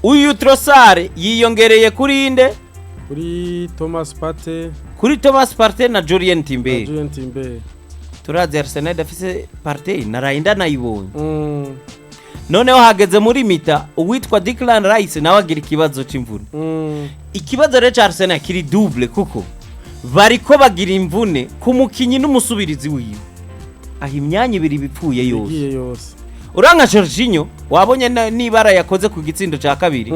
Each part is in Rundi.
Uyu Trossard yiyongereye kuri inde? Kuri Thomas Partey. Kuri Thomas Partey na Jurrien Na Timber. Jurrien Timber. Turazi Arsenal idafise Partey, naraye ndanayibonye. Noneho hageze muri mi-temps, uwitwa Declan Rice nawe agira ikibazo c'imvune. Ikibazo rero ca Arsenal kiri double, kuko bariko bagira imvune ku mukinyi n'umusubirizi wiwe, aho imyanya ibiri bipfuye yose. Igiye yose. Uranka Jorginho, wabonye n'ibara yakoze ku gitsindo ca kabiri.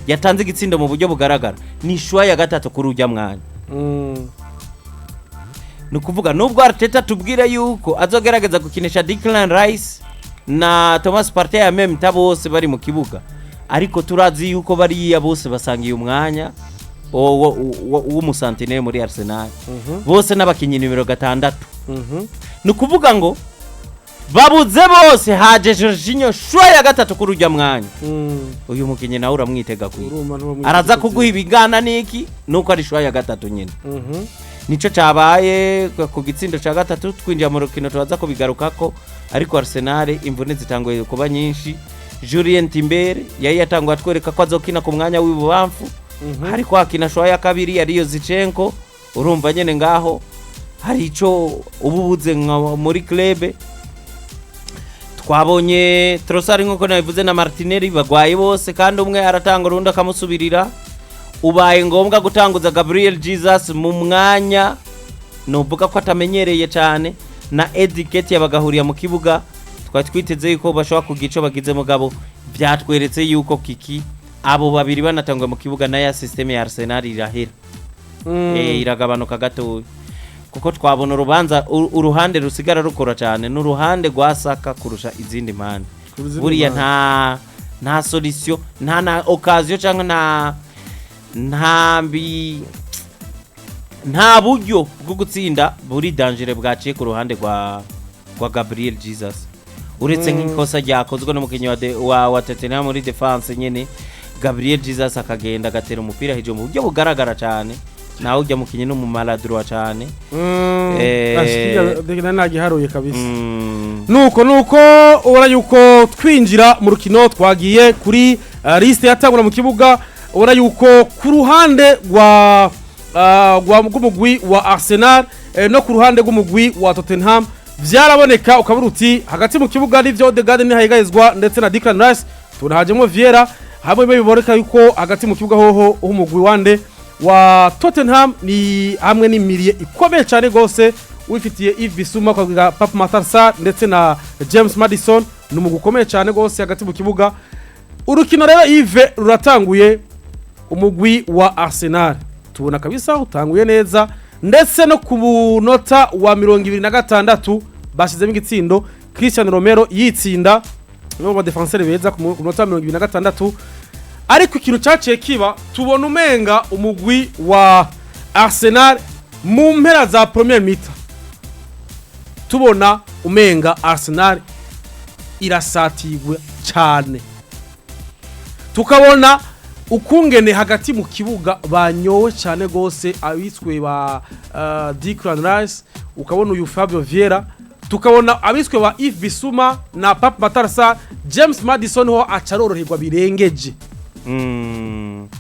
Yatanze igitsindo mu buryo bugaragara, ni choix ya gatatu kuri ujya mwanya. Ni ukuvuga, nubwo Arteta tubwire yuko azogerageza gukinisha Declan Rice na Thomas Partey ya memta bose bari mu kibuga, ariko turazi yuko bariya bose basangiye umwanya w'umusentinelle muri Arsenal. Bose n'abakinyi nimero 6. Ni ukuvuga ngo babuze bose, haje Jorginho, choix ya gatatu kuri ujya mwanya. Uyu mukinyi nawe uramwitega kwiga. Urumva ntuba Araza kuguha ibigana niki nuko ari choix ya gatatu nyine. Nico cabaye ku gitsindo ca gatatu. Twinjiye mu rukino turaza kubigarukako, ariko Arsenal imvune zitanguye kuba nyinshi. Jurrien Timber yari yatanguye atwereka ko azokina ku mwanya w'ibubamfu, ariko hakina choix ya kabiri ariyo Zinchenko. Urumva nyene ngaho hari ico uba ubuze nka muri club. Twabonye Trossard, nkuko nabivuze, na Martinelli bagwaye bose, kandi umwe aratanga urundi akamusubirira. Ubaye ngombwa gutanguza Gabriel Jesus mu mwanya nuvuga ko atamenyereye cyane, na Eddie Nketiah bagahurira mu kibuga. Twari twiteze yuko bashobora kugira ico bagize, mugabo byatweretse yuko kiki abo babiri banatangwa mu kibuga, na ya système ya Arsenal irahera. Iragabanuka gatoya, kuko twabona urubanza uruhande rusigara rukora cyane ni uruhande rwa Saka kurusha izindi mpande. Kurusha izindi Buriya mpande. nta solution, nta na occasion, cyangwa nta mbi, nta buryo bwo gutsinda buri danger bwaciye ku ruhande rwa Gabriel Jesus, uretse nk'ikosa ryakozwe n'umukinnyi wa Tottenham muri défense nyene, Gabriel Jesus akagenda agatera umupira hejuru mu buryo bugaragara cyane. Nawe ujya mukinyi n'umumaladroit cyane. Nagiharuye kabisa. Nuko ubona yuko twinjira mu rukino, twagiye kuri liste yatangura mu kibuga. Ubona yuko ku ruhande rwa rw'umugwi wa Arsenal no ku ruhande rw'umugwi wa Tottenham vyaraboneka, ukabura uti hagati mu kibuga nivyo, Odegaard ntihayegayezwa ndetse na Declan Rice, tubona hajemo Vieira hamwe. Biboneka yuko hagati mu kibuga hoho umugwi wande wa Tottenham ni hamwe n'imilieu ikomeye cyane gose, wifitiye Yves Bissouma, kwa Pape Matar Sarr ndetse na James Maddison, ni umugwi ukomeye cyane gose hagati mu kibuga. Urukino rero, Yves, ruratanguye. Umugwi wa Arsenal tubona kabisa utanguye neza, ndetse no ku munota wa 26 bashyizemo igitsindo, Cristian Romero yitsinda, nibo ba défenseur beza, ku munota wa 26. Ariko ikintu cyaciye kiba, tubona umenga umugwi wa Arsenal mu mpera za première mi-temps, tubona umenga Arsenal irasatigwe cyane, tukabona ukungene hagati mu kibuga banyowe cyane gose abiswe ba Declan Rice, ukabona uyu Fabio Vieira, tukabona abiswe ba Yves Bissouma na Pape Matar Sarr. James Maddison ho acaroroherwa birengeje.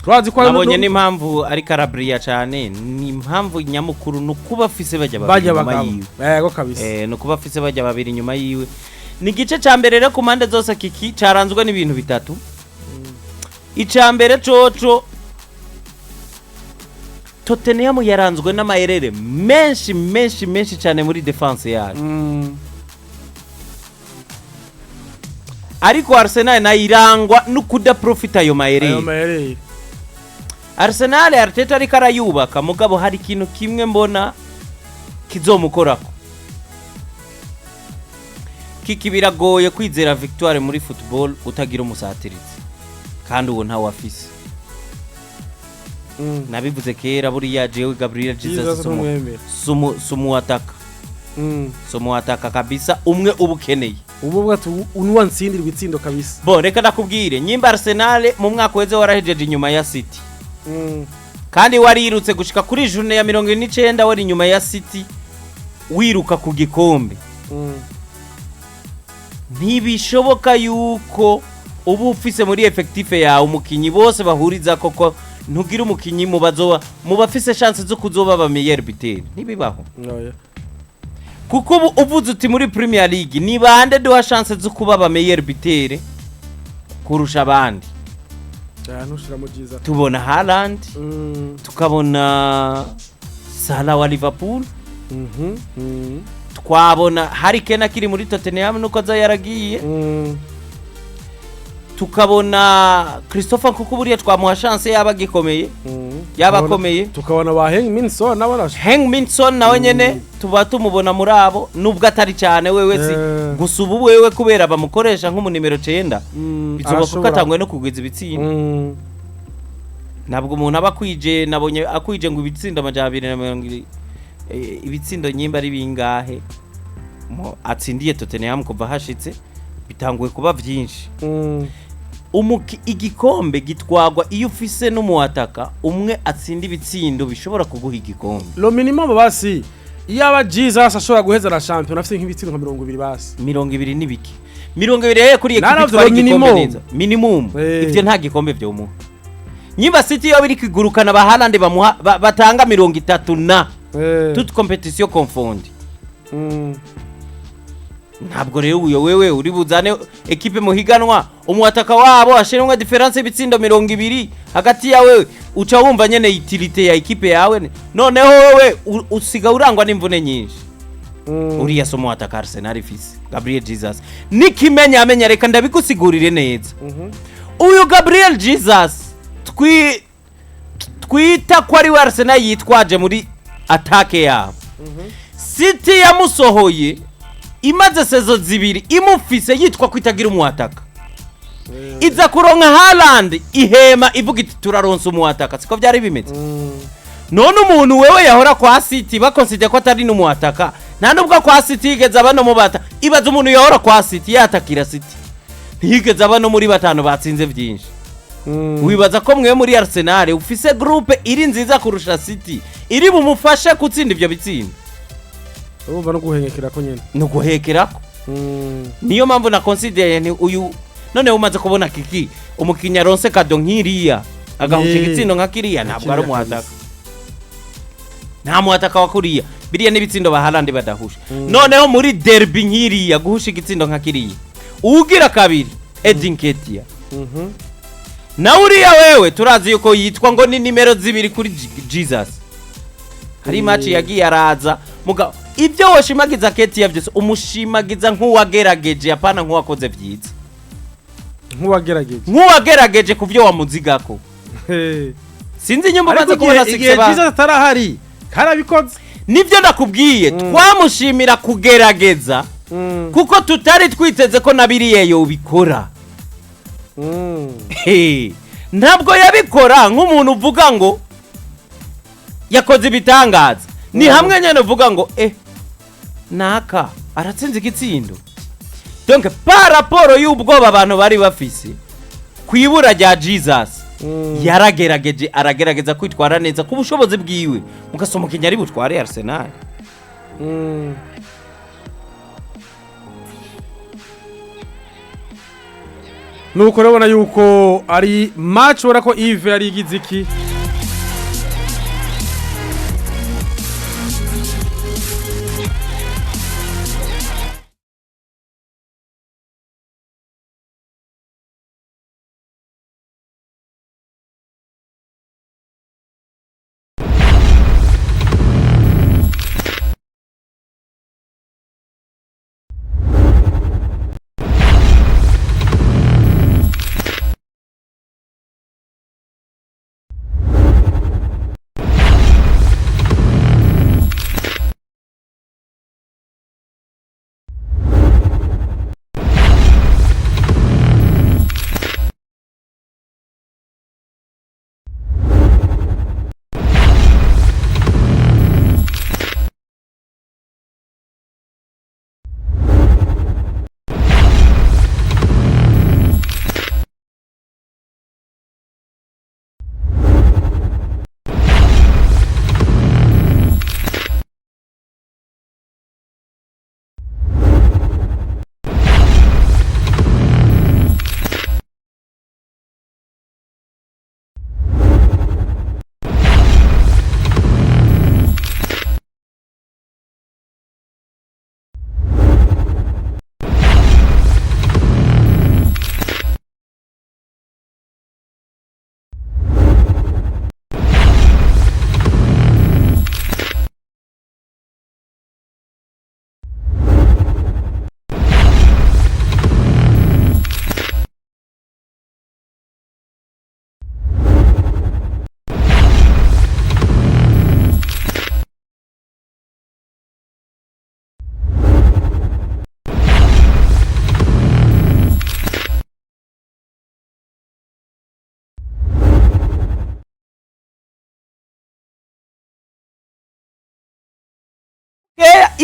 Turazi ko Nabonye n'impamvu ari karaburiya cyane, ni impamvu nyamukuru ni ukuba afise bajya babiri bajya inyuma bagabo yiwe. Yego kabisa. Ni ukuba afise bajya babiri inyuma yiwe. Ni igice cya mbere rero ku mpande zose kiki caranzwe n'ibintu bitatu. Icya mbere coco, Tottenham yaranzwe n'amayerere menshi menshi menshi cyane muri défense yayo, ariko Arsenal nayo irangwa no kudaprofita ayo ayo mayerere. Mayerere. Arsenal, Arteta ariko arayubaka, mugabo hari ikintu kimwe mbona kizomukorako kiki. Biragoye kwizera victoire muri football utagira umusatirizi, kandi uwo ntawe afise. Nabivuze kera, buriya jewe Gabriel Jesus Jesus ntumwemera. Sumuataka, sumuataka kabisa umwe uba ukeneye. Ubu bwa unuwa nsindirwa itsindo kabisa. Bo reka ndakubwire, nyimba Arsenal mu mwaka weze warahejeje inyuma ya City, kandi warirutse gushika kuri journée ya 49 wari inyuma ya City wiruka ku gikombe, ntibishoboka yuko Uba ufise muri effectif yawe umukinyi bose bahuriza koko, ntugira umukinyi mu bazoba mu bafise chance zo kuzoba ba meilleur buteur, ntibibaho. Oya. Kuko ubu uvuze uti muri Premier League ni bande duha chance zo kuba ba meilleur buteur kurusha abandi? Aya, ntushiramo Jesus. Tubona Haaland, tukabona Salah wa Liverpool, twabona Harry Kane akiri muri Tottenham nuko aza yaragiye, tukabona Christopher Nkunku, buriya twamuha chance yaba agikomeye, yaba akomeye. Tukabona ba Heung-min Son nabo. Heung-min Son nawe nyene tuba tumubona muri abo, nubwo atari cyane wewe si gusa ubu wewe kubera bamukoresha nk'umunimero 9, bizoba kuko atangwe no kugwiza ibitsindo. Ntabwo umuntu aba akwije, nabonye akwije ngo ibitsindo 220, ibitsindo nyimba ari bingahe atsindiye Tottenham kuva hashitse, bitanguye kuba vyinshi. Igikombe gitwagwa iyo ufise n'umuataka umwe atsinda ibitsindo bishobora kuguha igikombe. Le minimum basi, iyaba Jesus ashobora guheza na champion afite nk'ibitsindo nka 20 basi. 20 n'ibiki? 20 rero kuri ekipi Naravye itwara ngo igikombe minimum. neza, minimum. Ivyo nta gikombe vyomuha. Nyimba City yo biri kigurukana ba Haaland bamuha batanga 30 na toute compétition confondue. Ntabwo rero uyo wewe uri buzane ekipe muhiganwa, umuataka wabo ashiramwe différence y'ibitsindo 20 hagati yawe, uca wumva nyene utilité ya ekipe yawe. Noneho wewe usiga urangwa n'imvune nyinshi. Uriya so muataka Arsenal ifise, Gabriel Jesus, nikimenya amenya, reka ndabigusigurire neza. Uyu Gabriel Jesus twita ko ari we Arsenal yitwaje muri attaque yabo, City yamusohoye imaze saison 2 imufise, yitwa ko itagira umuataka, iza kuronka Haaland, ihema ivuga iti turaronsa umuataka. Siko byari bimeze? None umuntu wewe yahora kwa City bakonsidera ko atari n'umuataka, nta nubwo kwa City yigeze aba no mu bata. Ibaze umuntu yahora kwa City yatakira City, ntiyigeze aba no muri batanu batsinze byinshi. Wibaza ko mwe muri Arsenal ufise groupe iri nziza kurusha City iri bumufashe gutsinda ivyo bitsindo? Urumva no guhengekera ko nyene. Ni uguhekerako. Niyo mpamvu na considère ni uyu. Noneho umaze kubona kiki umukinnyi aronse cadeau nk'iriya, agahusha igitsindo nka kiriya, ntabwo ari Kiriya. umuhataka. Nta muhataka wa kuriya, biriya n'ibitsindo ba Haaland badahusha. Noneho muri derby nk'iriya guhusha igitsindo nka kiriya, ugira kabiri Eddie Nketiah, nawe uriya wewe turazi yuko yitwa ngo ni nimero 2 kuri Jesus. Hari match yagiye araza muga ibyo woshimagiza Nketiah byose, umushimagiza nk'uwagerageje, apana nk'uwakoze byiza. Nk'uwagerageje. Nk'uwagerageje ku byo wamuzigako. Sinzi inyumba Ariko umaze kubona igihe succès Jesus atarahari karabikoze. Nibyo ndakubwiye, twamushimira kugerageza, kuko tutari twiteze ko na biriya yobikora. Hey, ntabwo yabikora nk'umuntu uvuga ngo yakoze ibitangaza. Ni hamwe nyine uvuga ngo naka aratsinze igitsindo. Donc par rapport y'ubwoba abantu bari bafise ku ibura rya Jesus, yaragerageje, aragerageza kwitwara neza ku bushobozi bwiwe, mugasoma umukinnyi ari butware Arsenal. Nuko rero ubona yuko ari match, ubona ko Yves yari igize iki.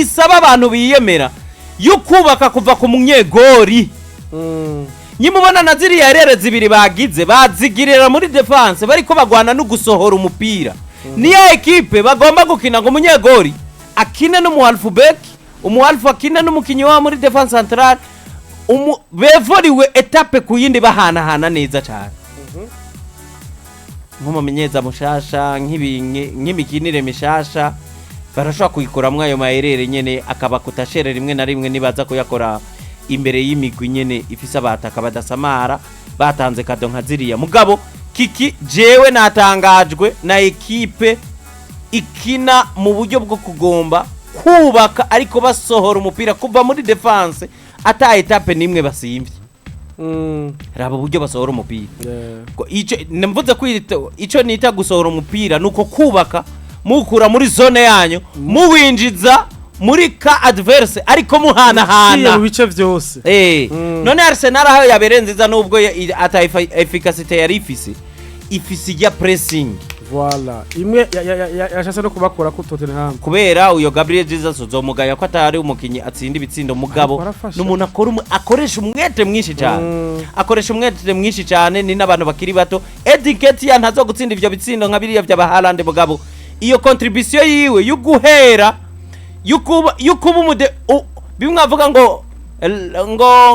isaba abantu biyemera yo kubaka kuva ku munyegori. Nyimubona na ziriya erreur zibiri bagize, bazigirira muri défense, bariko bagwana no gusohora umupira. Niyo ekipe bagomba gukina ngo umunyegori akine n'umu half-back, umu half akine n'umukinyi wa muri défense centrale, bevoriwe étape ku yindi, bahanahana neza cyane nk'umumenyereza mushasha, nk'imikinire mishasha barashobora kuyikoramwo ayo ma erreur nyene akabakuta shere rimwe na rimwe, nibaza kuyakora imbere y'imigwi nyene ifise abataka badasamara batanze cadeau nka ziriya. Mugabo kiki, jewe natangajwe na ekipe ikina mu buryo bwo kugomba kubaka, ariko basohora umupira kuva muri défense ata étape nimwe basimvye. Raba uburyo basohora umupira. Ico mvuze kwita, ico nita gusohora umupira nuko kubaka mukura muri zone yanyu, muwinjiza muri camp adverse, ariko Uciye muhanahana mu bice vyose. None Arsenal aho yabereye nziza, nubwo ata efficacité yari ifise, ifise ijya pressing. Voilà, imwe yashatse no kubakora ku Tottenham. Kubera uyo Gabriel Jesus uzomugaya ko atari umukinyi atsinda ibitsindo, mugabo Ariko arafasha. n'umuntu akora akoresha umwete mwinshi cyane. Akoresha umwete mwinshi cyane, ni n'abantu bakiri bato. Eddie Nketiah ntazo gutsinda ivyo bitsindo nka biriya by'aba Haaland, mugabo iyo contribution yiwe yo guhera yukuba umude bimwe avuga ngo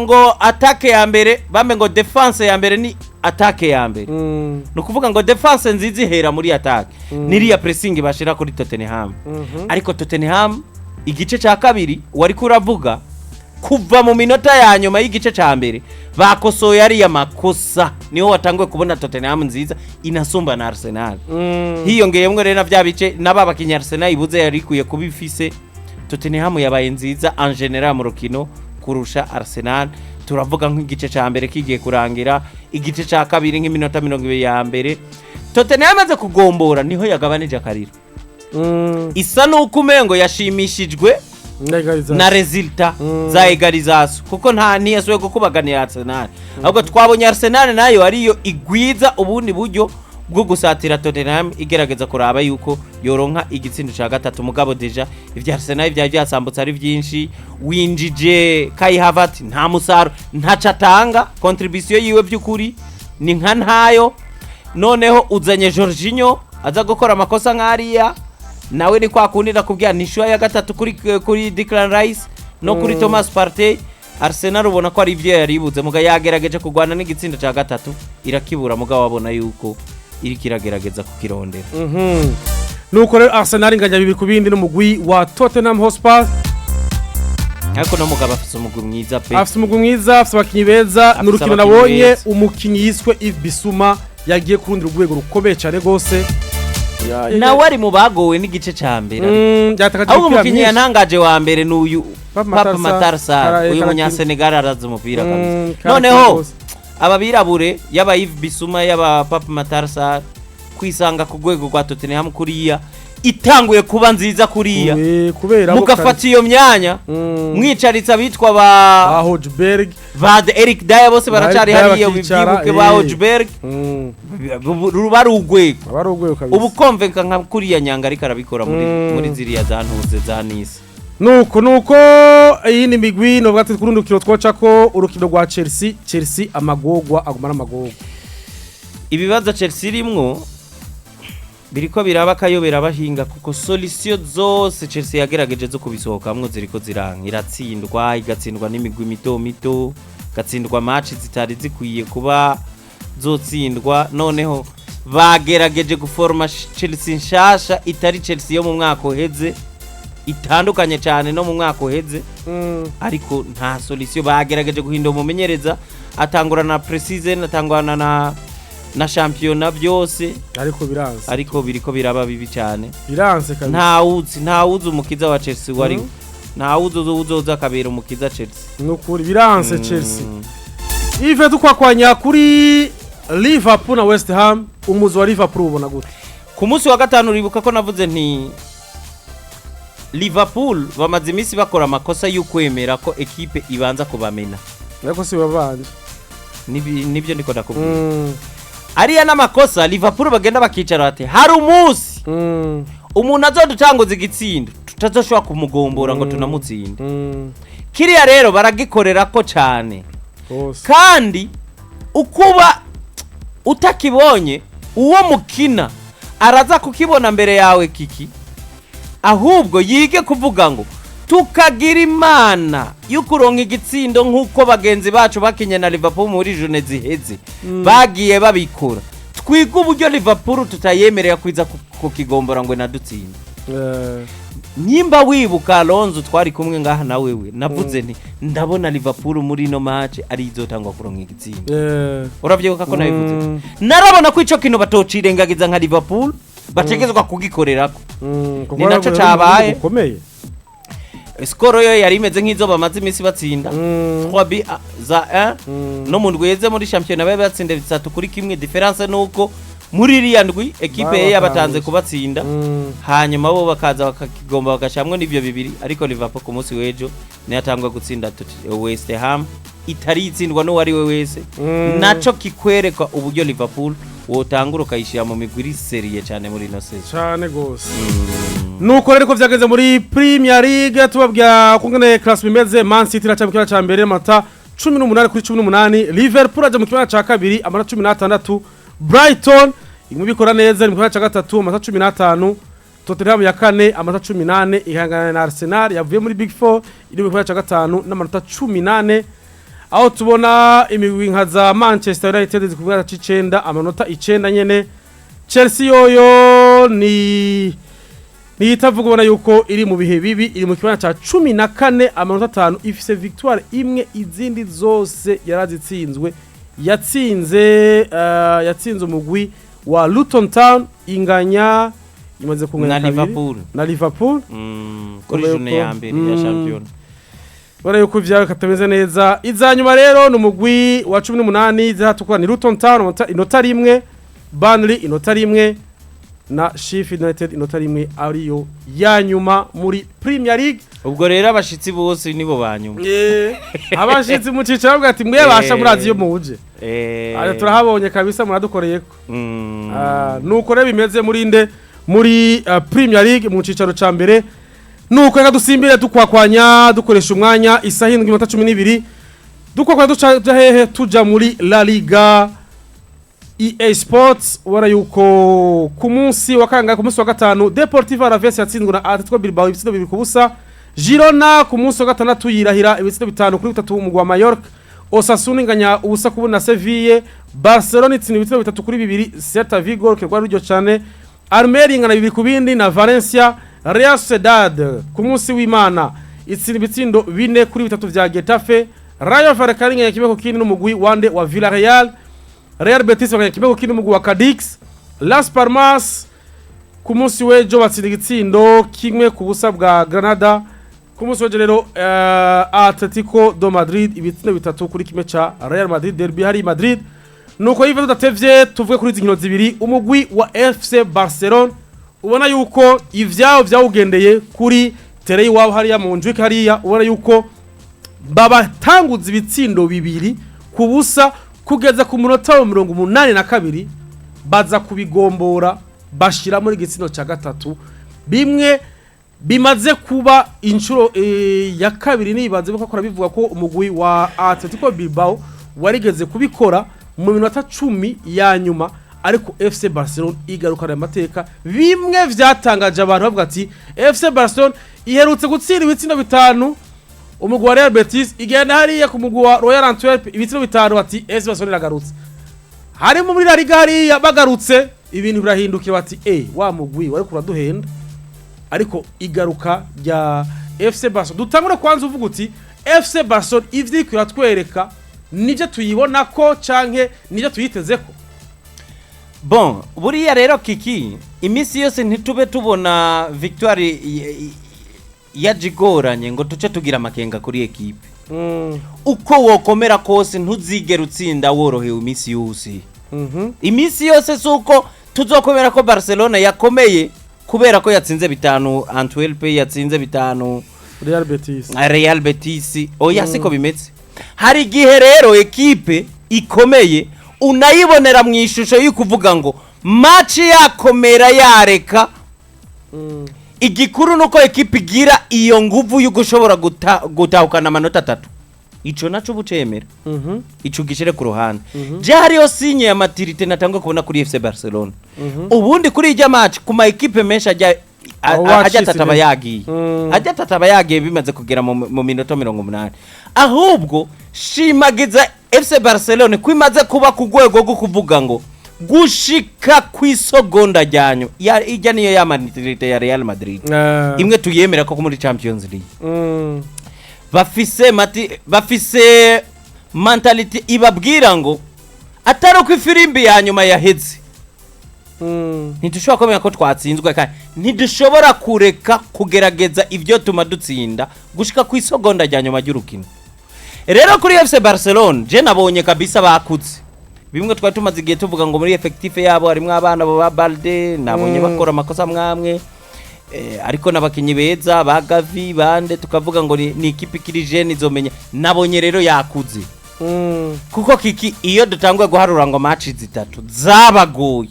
ngo attaque ya mbere bambe ngo défense ya mbere ni attaque ya mbere. Ni ukuvuga ngo défense nziza ihera muri attaque. Niriya pressing bashira kuri Tottenham. Ariko Tottenham igice cya kabiri wari kuravuga, kuva mu minota ya nyuma y'igice cya mbere bakosoye ariya makosa, niho watanguye kubona Tottenham nziza inasumba na Arsenal. Hiyongeyemwo rero na bya bice n'aba bakinnyi Arsenal ibuze yari ikwiye kuba ifise. Tottenham yabaye nziza en général mu rukino kurusha Arsenal. Turavuga nk'igice cya mbere kigiye kurangira, igice cya kabiri nk'iminota 20 ya mbere, Tottenham imaze kugombora niho yagabanije akariro. Isa nuko umengo yashimishijwe na résultat za égalisation, kuko nta ntiyasubiye gukubaganira Arsenal. Ahubwo twabonye Arsenal nayo ariyo igwiza ubundi buryo bwo gusatira Tottenham, igerageza kuraba yuko yoronka igitsindo ca gatatu. Mugabo déjà ivya Arsenal vyari byasambutse ari byinshi. Winjije Kai Havertz, nta musaro, ntaco atanga, contribution yiwe by'ukuri ni nka ntayo. Noneho uzanye Jorginho aza gukora amakosa nk'ariya, nawe ni kwa kundi nakubwira, ni choix ya gatatu kuri Declan Rice no kuri Thomas Partey. Arsenal ubona ko ari ivyo yaribuze, muga yagerageje kurwana n'igitsindo ca gatatu irakibura, muga wabona yuko iriko iragerageza kukirondera. Nuko rero Arsenal inganya 2-2 n'umugwi wa Tottenham Hotspur. Ariko no mugabo afise umugwi mwiza pe. Afise umugwi mwiza, afise abakinyi beza. Afise Ni urukino abakinyi nabonye beza. umukinyi yiswe Yves Bissouma yagiye ku rundi rwego rukomeye cyane gose. Nawe ari mu bagowe n'igice ca mbere ariko. Yatakaje Ahubwo imipira umukinyi myinshi. yantangaje wa mbere ni uyu Pape Papa Matar Matar Sarr. Sarr, Uyu karakina. Munyasenegal arazi umupira kabisa. Karakina Noneho gose. aba birabure, yaba Yves Bissouma, yaba Pape Matar Sarr, kwisanga ku rwego rwa Tottenham kuriya itanguye kuba nziza kuriya, Kubera abo mugafata iyo myanya, mwicaritse abitwa ba ba Hojberg, ba Eric Dier bose baracari Eric Dier hariya, bakicara, byibuke ba Hojberg, ruba ari urwego. Aba ari urwego kabisa. Ubu konvenka nka kuriya nyanga ariko arabikora muri muri ziriya za ntuze za Nice. Nuko iyi ni migwi novuga ati kuri urukino twoca ko urukino rwa Chelsea. Chelsea amagogwa aguma n'amagogwa. Ibibazo Chelsea irimwo biriko biraba akayobera abahinga, kuko solution zose Chelsea yagerageje zo kubisohokamwo ziriko ziranka. Iratsindwa, igatsindwa n'imigwi mito mito, igatsindwa match zitari zikwiye kuba zotsindwa. Noneho bagerageje guforma Chelsea nshasha itari Chelsea yo mu mwaka uheze, itandukanye cyane no mu mwaka uheze, ariko nta solution. Bagerageje guhindura umumenyereza, atangura na pre-season, atangurana na shampiyona byose, Ariko biranze. Ariko biriko biraba bibi cyane. Biranze kabisa. Ntawuzi umukiza wa Chelsea wari, ntawuzi uzoza akabera umukiza Chelsea. Nukuri biranze Chelsea. Ive tukwakwanya kuri Liverpool na West Ham, umuzi wa Liverpool ubona gute? Ku munsi wa gatanu uribuka ko navuze nti Liverpool bamaze iminsi bakora amakosa y'ukwemera ko ekipe ibanza kubamena. Ariko si babanje. Nibyo ndiko ndakubwira. Ariya n'amakosa Liverpool bagenda bakicara bati hari umunsi umuntu azodutanguza igitsindo. Tutazoshobora kumugombora ngo tunamutsinde. Kiriya rero baragikorera ko cyane. Rwose. Kandi ukuba utakibonye, uwo mukina araza kukibona mbere yawe. Kiki ahubwo yige kuvuga ngo tukagira Imana yo kuronka igitsindo nk'uko bagenzi bacu bakinye na Liverpool muri journées ziheze bagiye babikora, twiga uburyo Liverpool tutayemerera kwiza kukigombora ngo inadutsinde. Nimba wibuka, Alonso, twari kumwe ngaha na wewe, navuze nti ndabona Liverpool muri ino match ari izotangwa kuronka igitsindo. Uravyibuka ko nabivuze? Narabona ko ico kintu batocirengagiza nka Liverpool, bategezwa kugikorerako. Kuko Ni naco rero cabaye. bukomeye. Score yo yari imeze nk'izo bamaze iminsi batsinda, 3 bi za 1. No mu ndwi yeze muri shampiyona bari batsinda 3-1. Différence nuko muri iriya ndwi ekipe ye yabatanze kubatsinda, hanyuma bo bakaza bakakigomba bagashamwo n'ivyo bibiri. Ariko Liverpool ku munsi w'ejo niyo atangwa gutsinda West Ham itari itsindwa n'uwo ari we wese. Naco kikwereka uburyo Liverpool wotangura ukayishyira mu migwi iri sérieux cyane muri ino saison. Cyane gose. Nuko rero ko vyageze muri Premier League, tubabwira kungene classe bimeze. Man City iraca mu kibanza ca mbere, amanota 18 kuri 18. Liverpool aja mu kibanza ca kabiri, amanota 16. Brighton iguma ibikora neza, iri mu kibanza ca gatatu, amanota 15. Tottenham ya kane, amanota 14, ihangana na Arsenal yavuye muri Big Four, iri mu kibanza ca gatanu n'amanota 14, aho tubona imigwi nka za Manchester United ziri ku kibanza c'icenda, amanota 9 nyene. Chelsea yoyo ni niyitavuga, ubona yuko iri mu bihe bibi, iri mu kibanza ca 14, amanota 5, ifise victoire imwe, izindi zose yarazitsinzwe. Yatsinze umugwi wa Luton Town, inganya, imaze kunganya Na kabiri. Liverpool. Na Liverpool. Kuri Ubona journée ya mbere ya shampiyona. Ubona yuko ivyawe katameze neza. Iza nyuma rero ni umugwi wa 18 ziratukura, ni Luton Town, inota 1, Burnley inota 1 na Sheffield United inota 1, ariyo ya nyuma muri Premier League. Ubwo rero abashitsi bose nibo ba nyuma. Abashitsi mu cicaro bavuga ati mwe basha murazi iyo muje. Ayo turahabonye kabisa, muradukoreyeko. Nuko rero bimeze muri nde, muri Premier League mu cicaro ca mbere. Nuko reka dusimbire dukwakwanya, dukoresha umwanya, isaha 7:12, dukwakwanya duca tuja hehe? Tuja muri La Liga. EA Sports, ubona yuko ku munsi wa kangahe, ku munsi wa gatanu, Deportivo Alaves yatsinzwe na Atletico Bilbao ibitsindo 2-0. Girona ku munsi wa gatandatu yirahira ibitsindo 5-3 umugwi wa Mallorca. Osasuna inganya 0-0 na Sevilla. Barcelona itsinda ibitsindo 3-2 Celta Vigo, rwari ruryo cyane. Almeria ingana 2-2 na Valencia. Real Sociedad ku munsi w'Imana itsinda ibitsindo 4-3 vya Getafe. Rayo Vallecano inganya 1-1 n'umugwi wande, wa Villarreal. Real Betis baganya 1-1 n'umugwi wa Cadix. Las Palmas ku munsi w'ejo batsinda igitsindo 1-0 bwa Granada. Ku munsi w'ejo rero Atletico do Madrid ibitsindo 3-1 ca Real Madrid, derby hari i Madrid. Nuko yiva tudatevye, tuvuge kuri izi nkino zibiri. Umugwi wa FC Barcelona ubona yuko ivyawo vyawugendeye kuri terrain iwabo hariya mu Montjuic hariya, ubona yuko babatanguza ibitsindo 2-0 kugeza ku munota wa 82, baza kubigombora bashira muri igitsindo cya gatatu. Bimwe bimaze kuba inshuro ya kabiri, nibaze ko akora bivuga ko umugwi wa Atletico Bilbao warigeze kubikora mu minota 10 ya nyuma, ariko FC Barcelona igarukana amateka. Bimwe vyatangaje abantu, bavuga ati FC Barcelona iherutse gutsinda ibitsindo 5 umugwi wa Real Betis, igenda hariya ku mugwi wa Royal Antwerp ibitsindo 5, ati FC Barcelona iragarutse. Harimo muri La Liga hariya bagarutse, ibintu birahindukira, bati wa mugwi wari kuraduhenda. Ariko igaruka rya FC Barcelona, dutangure kwanza uvuga uti FC Barcelona ivyo iriko iratwereka nivyo tuyibona ko canke nivyo tuyitezeko? Bon, buriya rero kiki, iminsi yose ntitube tubona victoire yajigoranye ngo tuce tugira amakenga kuri ekipe. Uko wokomera kose, ntuzigera utsinda worohewe iminsi yose. Iminsi yose si uko tuzokomera ko Barcelona yakomeye kubera ko yatsinze 5 Antwerp, yatsinze 5 Real Betis. Real Betis. Oya, siko bimeze. Hari igihe rero ekipe ikomeye unayibonera mu ishusho y'ukuvuga ngo match yakomera yareka. Igikuru nuko ekipe igira iyo nguvu yo gushobora gutahukana amanota 3, ico naco bucemera, ico gishire ku ruhande. Je hariyo signe ya maturité natangwa kubona kuri FC Barcelona. Ubundi kuri ijya match, ku ma ekipe menshi ajya Aho ajya wacitse atatu aba intege. yagiye, ajya atatu aba yagiye bimaze kugera mu minota 80. Ahubwo shimagiza FC Barcelona ko imaze kuba ku rwego rwo kuvuga ngo gushika ku isogonda ryanyu ijya niyo ya maturité ya Real Madrid, imwe tuyemera ko muri Champions League bafise mentalité ibabwira ngo atari uko ifirimbi ya nyuma yaheze, ntidushobora kumenya ko twatsinzwe, kandi ntidushobora kureka kugerageza ibyo tuma dutsinda gushika ku isogonda rya nyuma ry'urukino. Rero kuri FC Barcelona je nabonye kabisa bakuze. Bimwe twari tumaze igihe tuvuga ngo muri effectif yabo harimo abana ba Balde, nabonye bakora amakosa mwamwe, ariko n'abakinyi beza ba Gavi bande, tukavuga ngo ni ikipe ikiri jeune izomenya. Nabonye rero yakuze, kuko kiki iyo dutanguye guharura ngo match 3 zabagoye,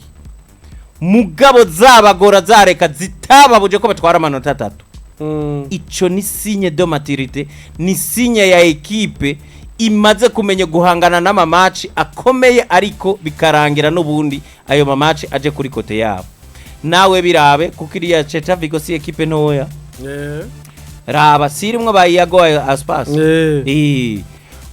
mugabo zabagora zareka zitababuje ko batwara amanota 3, ico ni signe de maturité, ni signe ya ekipe imaze kumenya guhangana n'ama match akomeye, ariko bikarangira n'ubundi ayo ma match aje kuri côté yabo. Nawe birabe, kuko iriya Celta Vigo si ekipe ntoya. Raba sirimwo ba Iago Aspas.